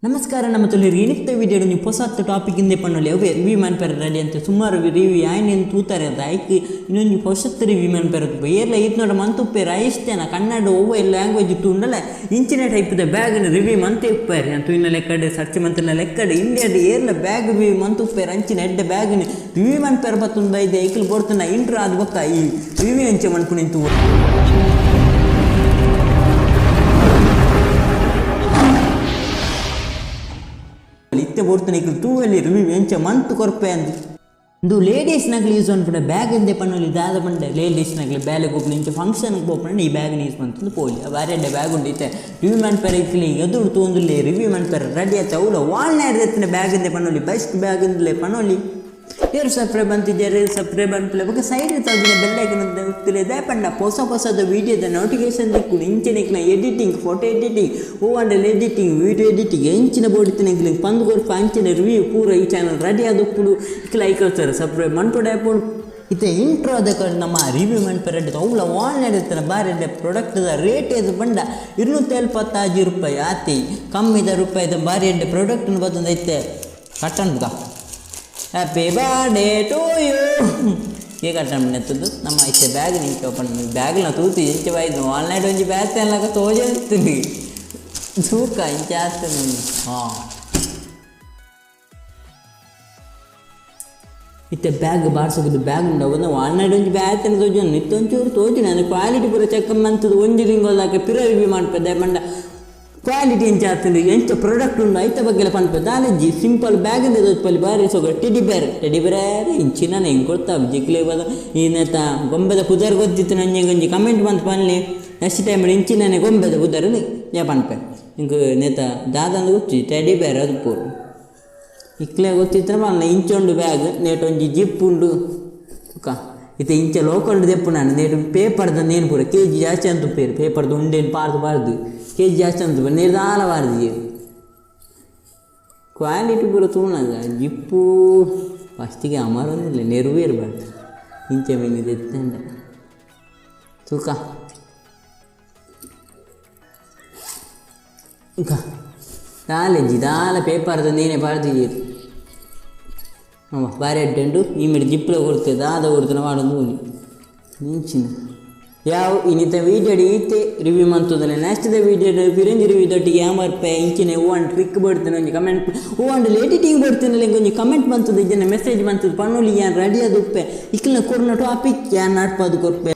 ನಮಸ್ಕಾರ ನಮ್ಮ ತುಳಿರಿ ಇನಿತ್ತ ವಿಡಿಯೋ ನೀವು ಹೊಸತ್ತು ಟಾಪಿಕ್ ಹಿಂದೆ ಪಣ್ಣೊಲಿ ಅವೇ ರಿವ್ಯೂ ಮನ್ಪೆರ ರೆಡಿ ಅಂತ ಸುಮಾರು ರಿವ್ಯೂ ಆಯ್ನೇನು ತೂತಾರೆ ಅಂತ ಐಕ್ ಇನ್ನೊಂದು ಹೊಸತ್ತು ರಿವ್ಯೂ ಮನ್ಪೆರ ಏರ್ಲ ಇತ್ತು ನೋಡ ಮಂತುಪ್ಪೇರು ಐಷ್ಟೇನ ಕನ್ನಡ ಒವ್ವೆ ಲ್ಯಾಂಗ್ವೇಜ್ ತೂಂಡಲ ಇಂಚಿನ ಟೈಪ್ದ ಬ್ಯಾಗ್ನ ರಿವ್ಯೂ ಮಂತೆ ಉಪ್ಪೇರು ಅಂತ ಇನ್ನ ಲೆಕ್ಕಡೆ ಸರ್ಚ್ ಮಂತಿನ ಲೆಕ್ಕಡೆ ಇಂಡಿಯಾದ ಏರ್ಲ ಬ್ಯಾಗ್ ರಿವ್ಯೂ ಮಂತುಪ್ಪೇರು ಅಂಚಿನ ಎಡ್ಡ ಬ್ಯಾಗ್ನ ರಿವ್ಯೂ ಮನ್ಪೆರ ಬತ್ತುಂದ ಇದೆ ಐಕ್ಲು ಬೋಡ್ತನ ಇಂಟ್ರೋ ಅದು ಬೊಕ್ಕ ಈ ರಿವ್ಯೂ ಅಂಚೆ ಮನ್ಪು ನಿಂತು. ಇತ್ತೆ ಬೋಡ್ತನ ಇಕ್ಲು ತೂವಲ್ಲಿ ರಿವ್ಯೂ ಎಂಚ ಮಂತ್ ಕೊರ್ಪೆ ಅಂದ್. ಇಂದು ಲೇಡೀಸ್ ನಗಲು ಯೂಸ್ ಅನ್ಪುಂಡ ಬ್ಯಾಗ್ ಎಂದೆ ಪಣ್ಣೊಲಿ ದಾದ ಪಂಡ ಲೇಡೀಸ್ ನಗಲು ಬ್ಯಾಲೆ ಗೊಬ್ಬು ಇಂಚ ಫಂಕ್ಷನ್ ಪೋಪುಂಡ ಈ ಬ್ಯಾಗ್ ಯೂಸ್ ಮಂತೊಂದು ಪೋಲಿ ಬಾರಿ ಎಡ್ಡೆ ಬ್ಯಾಗ್ ಉಂಡು. ಇತ್ತೆ ರಿವ್ಯೂ ಮನ್ಪೆರೆ ಇಕ್ಲಿ ಎದುರು ತೂವೊಂದುಲ್ಲೆ ರಿವ್ಯೂ ಮನ್ಪೆರೆ ರೆಡಿ ಆತ ಅವ್ಲ ವಾಲ್ನಾಡ್ ದೆತ್ತಿನ ಬ್ಯಾಗ್ ಎಂದೆ ಪಣ್ಣೊಲಿ ಬೆಸ್ಟ್ ಬ್ಯಾಗ್ ಇಂದ್ಲೆ ಪಣ್ಣೊಲಿ. ಏರ್ ಸಬ್ಸ್ಕ್ರೈಬ್ ಅಂತಿದ್ದಾರೆ ಸಬ್ಸ್ಕ್ರೈಬ್ ಅನ್ಪುಲೆ ಬೊಕ ಸೈಡ್ ತೋಜುನ ಬೆಲ್ ಐಕನ್ ಒತ್ತುಲೆ ದಾಯೆ ಪಂಡ ಪೊಸ ಪೊಸದ ವೀಡಿಯೋದ ನೋಟಿಫಿಕೇಶನ್ ತಿಕ್ಕುಂಡು. ಇಂಚಿನ ಇಕ್ಲ ಎಡಿಟಿಂಗ್ ಫೋಟೋ ಎಡಿಟಿಂಗ್ ಓ ಅಂಡಲ ಎಡಿಟಿಂಗ್ ವೀಡಿಯೋ ಎಡಿಟಿಂಗ್ ಎಂಚಿನ ಬೋಡಿತ್ತಿನ ಇಕ್ಲೆಗ್ ಪಂದ್ ಕೊರ್ಪ ಅಂಚಿನ ರಿವ್ಯೂ ಪೂರ ಈ ಚಾನಲ್ ರೆಡಿ ಆದುಪ್ಪುಂಡು. ಇಕ್ಲ ಐಕ್ ಸಬ್ಸ್ಕ್ರೈಬ್ ಮನ್ಪೊಡೆ ಆಪುಂಡು. ಇತ್ತೆ ಇಂಟ್ರೋ ದ ನಮ್ಮ ರಿವ್ಯೂ ಮನ್ಪೆರೆ ಅವ್ಲ ಆನ್ಲೈನ್ ಇತ್ತಿನ ಬಾರಿ ಪ್ರಾಡಕ್ಟ್ ದ ರೇಟ್ ಏತ್ ಪಂಡ 275 ರೂಪಾಯಿ ಆತಿ ಕಮ್ಮಿದ ರೂಪಾಯಿದ ಬಾರಿ ಎಡ್ಡೆ ಪ್ರಾಡಕ್ಟ್ ಬತ್ತೊಂದು ಇತ್ತೆ ಕಟ್ಟನ್ಬುಕ. Happy birthday to you cake curtain ನಮ್ಮ ಇತ್ತೆ ಬ್ಯಾಗ್ ನಿಂಚ ಓಪನ್ ಬ್ಯಾಗ್ಲ ತೂತು ಇಂಚ ಬಾಯ್ದು ಆನ್ಲೈನ್ ಒಂಜಿ ಬ್ಯಾಗ್ ತೇನ್ಲಕ ತೋಜೊಂದಿತ್ತುಂಡು ತೂಕ ಇಂಚ ಆತುಂಡು. ಹಾಂ, ಇತ್ತೆ ಬ್ಯಾಗ್ ಬಾರ್ಸೋದು ಬ್ಯಾಗ್ ಉಂಡು ಒಂದು ಆನ್ಲೈನ್ ಒಂಜಿ ಬ್ಯಾಗ್ ತನ ತೋಜೊಂದು ಇತ್ತೆ ಒಂಚೂರು ತೋಜುಂಡು. ಅಂದ್ರೆ ಕ್ವಾಲಿಟಿ ಪೂರ ಚೆಕ್ ಮಂತುದು ಒಂಜಿ ತಿಂಗೊಲ್ದಾಕ ಪಿರ ರಿವ್ಯೂ ಮನ್ಪೆದೆ ಪಂಡ ಕ್ವಾಲಿಟಿ ಎಂಚ ಆತುಂಡು ಎಂಚ ಪ್ರಾಡಕ್ಟ್ ಉಂಡು ಐತ ಬಗ್ಗೆ ಪನ್ಪೆ ದಾಲಜ್ಜಿ. ಸಿಂಪಲ್ ಬ್ಯಾಗ್ ಇಂದ ತೋಜ್ಪಲ್ಲಿ ಬಾರಿ ಸೊಗಡು ಟೆಡಿ ಬೇರ್ ಟೆಡಿ ಬೇರ್ ಇಂಚಿನ ಎಂಕ್ ಗೊತ್ತಾವು ಜಿಕ್ಲೆ ಬದ ಈ ನೆತ್ತ ಗೊಂಬೆದ ಪುದರ್ ಗೊತ್ತಿತ್ತು ನಂಜೆ ಒಂಜಿ ಕಮೆಂಟ್ ಮಂತ್ ಪನ್ಲೆ. ನೆಕ್ಸ್ಟ್ ಟೈಮ್ ಇಂಚಿನನೆ ಗೊಂಬೆದ ಪುದರ್ ಯಾ ಪನ್ಪೆ. ಎಂಕ್ ನೇತ ದಾದಂದ್ ಗೊತ್ತಿಜ್ಜಿ, ಟೆಡಿ ಬೇರ್ ಅದು ಪೂರು ಇಕ್ಲೆ ಗೊತ್ತಿತ್ತುಂಡ ಪನ್ಲೆ. ಇಂಚ ಉಂಡು ಬ್ಯಾಗ್, ನೇಟ್ ಒಂಜಿ ಜಿಪ್ ಉಂಡು. ಬೊಕ್ಕ ಇತ್ತೆ ಇಂಚ ಲೋಕಲ್ ದೆಪ್ಪುನಾಂಡ ನೇಟ್ ಪೇಪರ್ದ ನೇನ್ ಪೂರ ಕೆಜಿ ಜಾಸ್ತಿ ಅಂತುಪ್ಪೆರ್. ಪೇಪರ್ದ ಉಂಡೆನ್ ಪಾರ್ದ್ ಪಾರ್ದ್ ಕೆಜಿ ಜಾಸ್ತಿ ಅಂತುಪ್ಪೆರ್, ನೇರ್ ದಾಲ ಪಾರ್ದಿಜೆರ್. ಕ್ವಾಲಿಟಿ ಪೂರ ತೂನಗ ಜಿಪ್ಪು ಫಸ್ಟಿಗೆ ಅಮರೊಂದಿಲ್ಲ ನೆರುವೇರು ಬಾರ್ದು ಇಂಚ ಮಿನಿ ದೆತ್ತಂಡ ತೂಕ ತೂಕ ದಾಲೆಜ್ಜಿ ದಾಲ ಪೇಪರ್ದ ನೇನೆ ಪಾರ್ದಿಜೆರ್. ಬಾರಿ ಎಡ್ಡೆ ಉಂಡು. ಈ ಮಿಡ್ ಜಿಪ್ಪುಲ ಕೊರ್ತೆ ದಾದ ಕೊರ್ತುನ ಪಾಡೊಂದು ತೂಲಿ ಇಂಚಿನ ಯಾವ್. ಇನಿತ ವೀಡಿಯೋ ಈತೆ ರಿವ್ಯೂ ಮಂತುದಲೆ ನೆಕ್ಸ್ಟ್ ದ ವೀಡಿಯೋ ಪಿರಂಜಿ ರಿವ್ಯೂ ದೊಟ್ಟಿಗೆ ಯಾಮರ್ಪೆ. ಇಂಚಿನ ಹೂ ಅಂಡ್ ಟ್ರಿಕ್ ಬಡ್ತೇನೆ ಒಂಜಿ ಕಮೆಂಟ್, ಹೂ ಅಂಡ್ ಎಡಿಟಿಂಗ್ ಬಡ್ತೇನೆ ಒಂಜಿ ಕಮೆಂಟ್ ಮಂತುದು ಇಜ್ಜನ ಮೆಸೇಜ್ ಮಂತುದು ಪಣ್ಣೊಲಿ. ಯಾನ್ ರೆಡಿ ಆದ್ ಉಪ್ಪೆ ಇಕ್ಲ್ನ ಕೊರ್ನ ಟಾಪಿಕ್ ಯಾನ್ ನಡ್ಪಾದ್ ಕೊರ್ಪೆ.